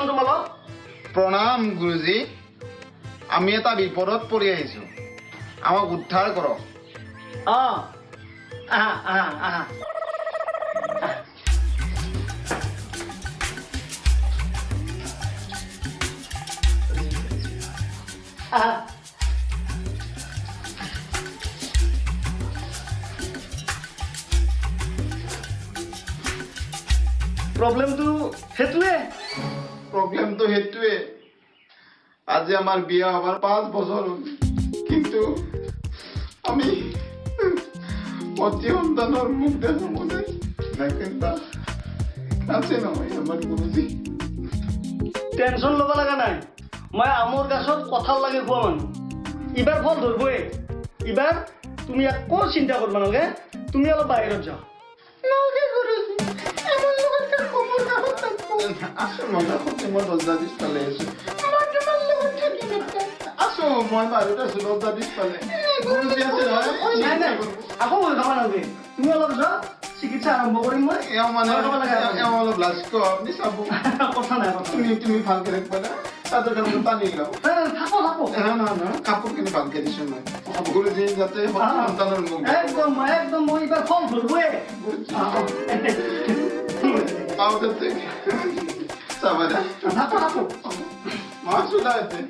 কোন তোমালোক? প্ৰণাম গুৰুজী, আমি এটা বিপদত পৰি আহিছো, আমাক উদ্ধাৰ কৰক। অ আহা আহা আহা। আহা। প্ৰব্লেমটো সেইটোৱে। প্ৰব্লেমটো সেইটোৱে, আজি আমাৰ বিয়া হবাৰ 5 বছৰ হ'ল, কিন্তু আমি অতি সন্তানৰ মুখ দেখা নাই। আছে নহয় আমাৰ গুৰুজী। টেনচন ল'ব লগা নাই, মই আমৰ গাছত কঁঠাল লাগি খোৱা মানুহ, এইবাৰ ফল ধৰবই। এইবাৰ তুমি একো চিন্তা কৰিব নালাগে, তুমি অলপ বাহিৰত যাওঁ। আছো মই কাষতে, মই দৰ্জা পিছফালে আছো। আছো মই বাহিৰত আছো, দৰ্জা পিছফালে। গুৰুজী আছে নহয়? নাই নাই, আকৌ ভয় খাব নালাগে, তুমি অলপ যোৱা, চিকিৎসা আৰম্ভ কৰিম মই। এওঁ মানে এওঁ অলপ লাজ কৰ, আপুনি চাব। কথা নাই, তুমি তুমি ভালকে ৰাখিবা না, চাদৰ কাপোৰ টানি লওঁ। থাকো থাকো। নহয় নহয় নহয়, কাপোৰখিনি ভালকে দিছো মই গুৰুজী, যাতে সন্তানৰ মুখ। একদম একদম, মই এইবাৰ ফল ধৰবই। পাওঁ যাতে চাবা দে। থাকো থাকো, মই আছো তাতে।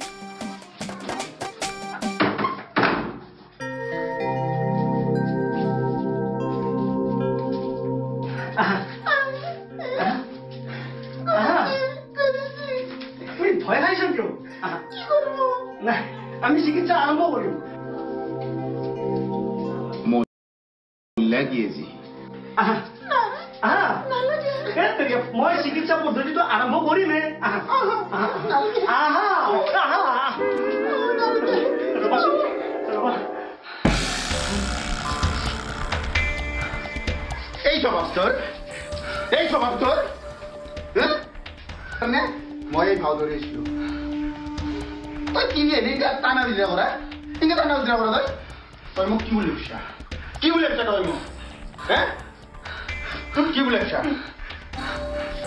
তুমি ভয় খাইছ কিয়? নাই, আমি চিকিৎসা আৰম্ভ কৰিম। মই চিকিৎসা পদ্ধতিটো আৰম্ভ কৰিমহে। এই স্বভাৱ তোৰ, এই স্বভাৱ তোৰ। মই এই ভাও ধৰিছিলো, তই কি এনে টানা বিজৰা কৰা, এনেকে টানা বিজৰা কৰা তই। তই মোক কি বুলি ভাবিছা? কি বুলি ভাবিছা তই মোক? হে, তোক কি বুলি ভাবিছা?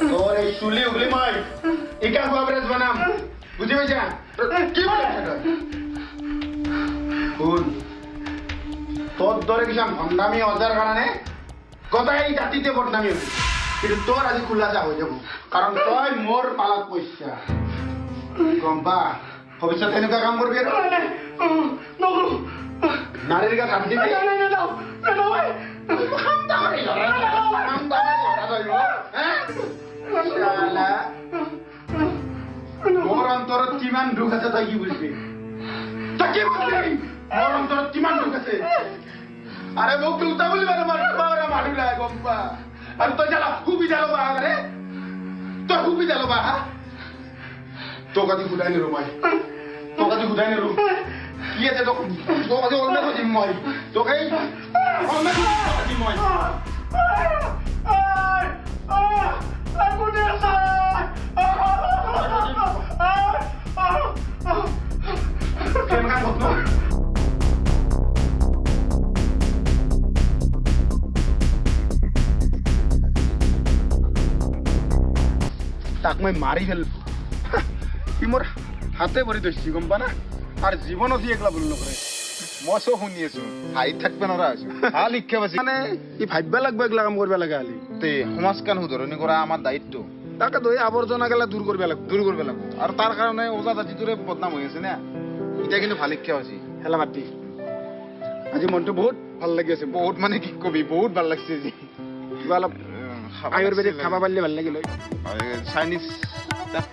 তোৰ এই চুলি উগলি মই ইকা খোৱা ব্ৰাছ বনাম, বুজি পাইছা? কি বুলি ভাবিছা তই? শুন, তোৰ দৰে কিছুমান ভণ্ডামি অজাৰ কাৰণে গোটেই জাতিতে বদনামী হৈছে, কিন্তু তোৰ আজি খোলাচা হৈ যাব, কাৰণ তই মোৰ পালাত পইচা। গম পা, ভৱিষ্যতে এনেকুৱা কাম কৰিবি আৰু নাৰীৰ গাত হাত দিবি। মোৰ অন্তৰত কিমান দুখ আছে তই কি বুজিবি? তই কি বুজিবি মোৰ অন্তৰত কিমান দুখ আছে? আৰে মোক দুটা বুলি মানে মানুহ নাই, গম পা। আৰু তই জ্বালা সুবিধা ল'বা, আৰে তই সুবিধা ল'বা। হা, তোক আজি সোধাই নেৰো মই, তোক আজি সোধাই নেৰো। কি আছে তোক, তোক আজি অলমে খুজিম মই, তোক এই অলমে খুজিম মই। তাক মই মাৰি ফেল, সি মোৰ হাতে ভৰি ধৰিছি, গম পা না? আৰু জীৱনত সি একলা ভুল নকৰে। মই চব শুনি আছো, হাঁহিত থাকিব নোৱাৰা হৈছো। ভাল শিক্ষা পাইছি মানে, সি ভাবিব লাগব এইগিলা কাম কৰিব লাগে। হালি তে সমাজখন শুধৰণি কৰা আমাৰ দায়িত্ব। তাকে ধৰি আৱৰ্জনা গেলা দূৰ কৰিব লাগিব, দূৰ কৰিব লাগিব। আৰু তাৰ কাৰণে ওজা জাতিটোৰে বদনাম হৈ আছে না এতিয়া, কিন্তু ভাল শিক্ষা হৈছে। হেলা বাদ দি, আজি মনটো বহুত ভাল লাগি আছে। বহুত মানে কি কবি, বহুত ভাল লাগছে আজি। কিবা অলপ আয়ুৰ্বেদিক খাব পাৰিলে ভাল লাগিল। চাইনিজ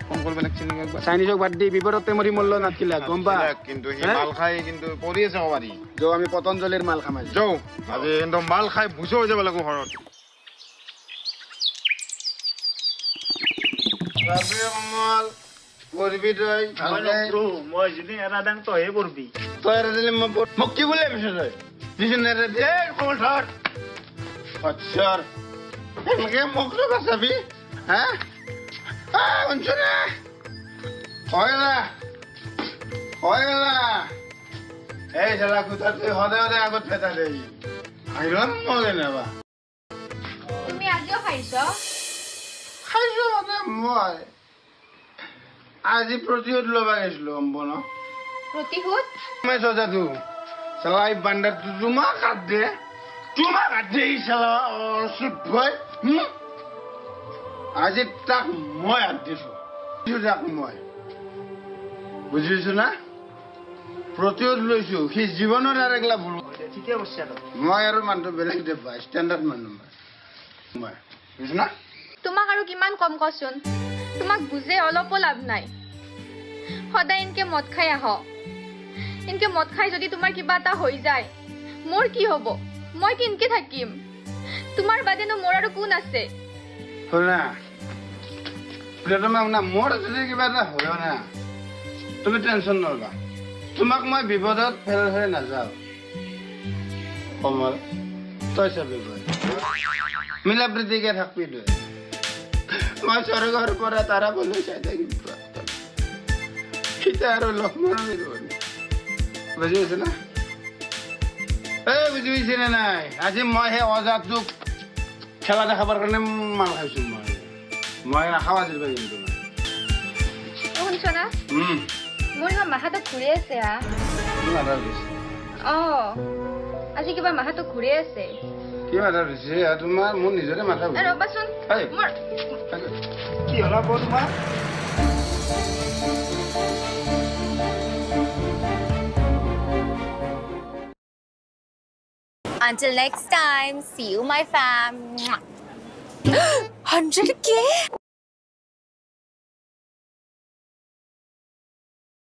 ফোন কৰিব লাগিছিল নেকি একবাৰ? চাইনিজক বাদ দি, বিপদতে মৰি মূল্য নাথাকিলে, গম পা। কিন্তু সি মাল খাই কিন্তু পৰি আছে ক'বাৰি। যৌ আমি পতঞ্জলিৰ মাল খাম আজি। যৌ আজি একদম মাল খাই ভুচো হৈ যাব লাগিব ঘৰত। কৰবি তই? মই যদি এৰা দাং তইহে কৰবি। তই এৰা দিলে মোক কি বুলি ভাবিছ তই? যিজন এৰা দিয়ে কমল ধৰ। আচ্ছা, এনেকে মোক বাচাবি? হা, শুনছো না? হয় গেলা, হয় গেলা। এই চালা কুতাৰ তুই সদায় সদায় আগত ফেটা দেই। আইৰণ মৰে নাবা। তুমি আজিও খাইছ? খাইছো মানে মই আজি প্ৰতিশোধ ল'ব গৈছিলো, গম পোৱা ন? প্ৰতিশোধ? মই সজাটো চালা, এই বান্দাৰটো তোমাক হাত দে, তোমাক হাত দে, ই চালা অসভ্যই। আজি তাক মই হাত দিছো, তাক মই বুজিছো না, প্ৰতিশোধ লৈছো। সি জীৱনত আৰু এগলা ভুল। ঠিকে কৈছে। মই আৰু মানুহটো বেলেগ দে, ষ্টেণ্ডাৰ্ড মানুহ মই, বুজিছ না? তোমাক আৰু কিমান কম কচোন, তোমাক বুজে অলপো লাভ নাই। সদায় এনকে মদ খাই আহ, এনকে মদ খাই যদি তোমাৰ কিবা এটা হৈ যায় মোৰ কি হ'ব? মই কেনকে থাকিম? তোমাৰ বাদেনো মোৰ আৰু কোন আছে? শুনা প্ৰিয়তমা, শুনা, মোৰ যদি কিবা এটা হয় না, তুমি টেনশ্যন নলবা। তোমাক মই বিপদত পেলাই থৈ নাযাওঁ। কমল, তই চাবি গৈ, মিলা প্ৰীতিকে থাকবি তই। মই স্বৰ্গৰ পৰা তাৰা বলৈ চাই থাকিম। সীতা আৰু লক্ষ্মণ, বুজি পাইছে না? এই বুজি পাইছে নে নাই? আজি মই সেই অজাটোক খেলা দেখাবৰ কাৰণে মাল খাইছো। মই নাখাওঁ আজিৰ পৰা কিন্তু। শুনছ না, মোৰ কিবা মাথাটো ঘূৰি আছে। অ, আজি কিবা মাথাটো ঘূৰি আছে। কি মাথা ধৰিছে তোমাৰ? মোৰ নিজৰে মাথা। ৰ'বাচোন, মোৰ কি হ'ল আকৌ তোমাৰ? Until next time, see you, my fam. 100K?